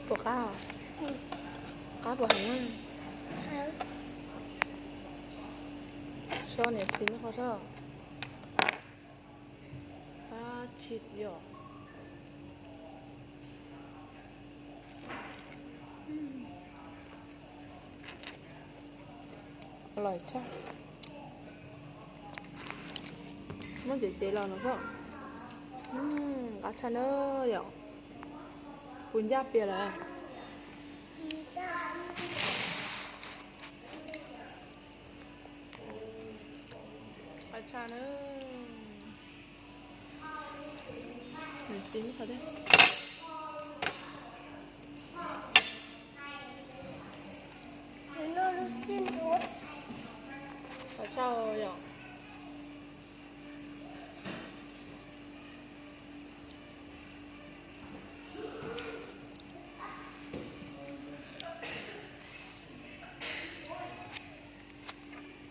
Puas qab? Qab puas heev? Sob niam txiv nyob qhov sob. Qab tshis yom. Lom tshaj. Muab cev cev los no xwb. Qab tshaj na yom. Puas ncaj pias lawm? Qab tshaj na. Niam txiv qhov thiab. Qab tshaj yom.